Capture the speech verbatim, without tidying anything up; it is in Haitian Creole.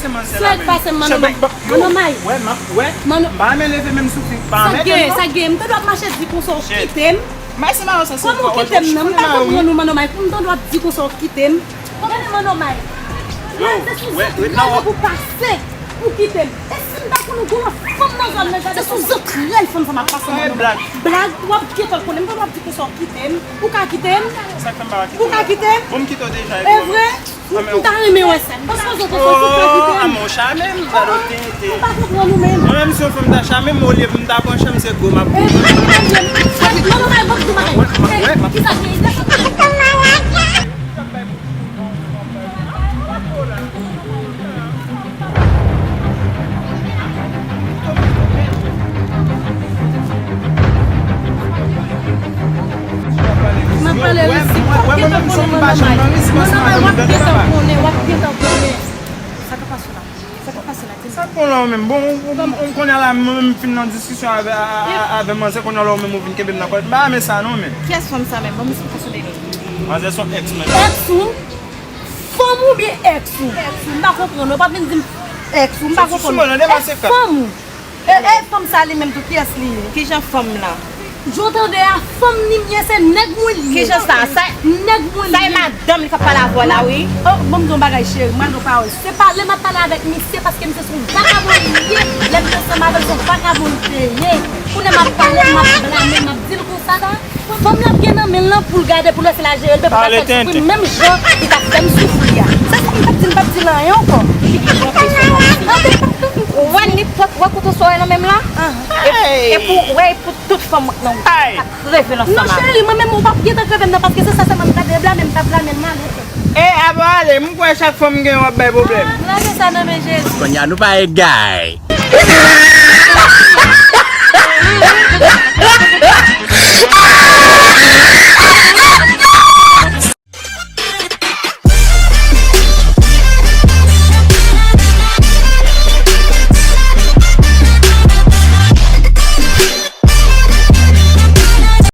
Sèk pase m, Manno May. Manno May. Wè, m ap, wè. M pa renmen leve menm sou fi. Pa renmen non. Sa gen, m te dwe ap mache di konsa w kite m. Kòman w kite m nan? M pa konprann ou, Manno May. Pou m te dwe ap di konsa w kite m. Gade Manno May. Gade sou zantray pou pase, pou kite m. E si m ta konn ou gon fanm nan zòn nan, gade se sou zantray fanm sa m ap pase, Manno May. Blag, w ap gentan konnen. M pa dwe ap di konsa w kite m. Ou ka kite m? Ou ka kite m? Bon, m kite w deja. E vre? M ta renmen wè sa. Paske w sot sou pè kite m. Amon chame m, gade w tenten. M pa konprann ou menm. Mwen menm si yon fanm ta chame m, olye m ta pran chanm se gwo m ap gwo. Manno May, bon, di bagay. Kisa ki ide sa? M ap pale wi, si w ap gentan konnen Manno May. Manno May, w ap gentan konnen, w ap gentan konnen. Sa k ap pase la? Sa k ap pase la, di m. Sa k ap pase la menm? Bon, ou, ou, ou konnen la, mwen menm m fin nan diskisyon avè, a, a, a, avè manzè, konnen la ou menm ou vin kenbe m nan kòlèt. M pa renmen sa non, menm. Kiyès fanm sa menm? Ban m esplike sa de li. Manzè se yon ex mwen. Ex ou? Fanm ou byen ex ou? M pa konprann, ou pa vin di m ex ou, m pa konprann. Ex fanm ou? E, e fanm sa li menm tou, kiyès li ye? Kijan fanm lan? Jan w tande a, fanm li m ye, se nèg mwen li ye. Kijan sa? Sa nèg mwen li ye. Sa e madanm li k ap pale avè w la, wi. Oh, ban m di w yon bagay, cheri, m pral di w pawòl. Se pale m ap pale avèk misye, paske misye se yon vakabon li ye. Lè m te ansanm avè l, se yon vakabon li te ye. Kounye a m ap pale l, m ap blame l, m ap di l konsa. Fanm lan ap gen nan men l lan pou l gade, pou l wè si l a jere l byen, pou l pa fè l soufri menm jan li t ap fè m soufri a. Se sa m t ap di, m p ap di l anyen ankò. Ou wè nenpòt, ou wè kouto sa w wè nan men m lan? E pou, wè, e pou tout fanm nan w ap kreve nan fanm avè w. Non, cheri, mwen menm, ou p ap gentan kreve m nan, paske se sa sèlman m ta dwe blame, m ta blame l mal. E, ap ale, m kwè chak fanm gen w ap bay pwoblèm. Lage sa nan men Jezi. Kounye a, nou pa egay.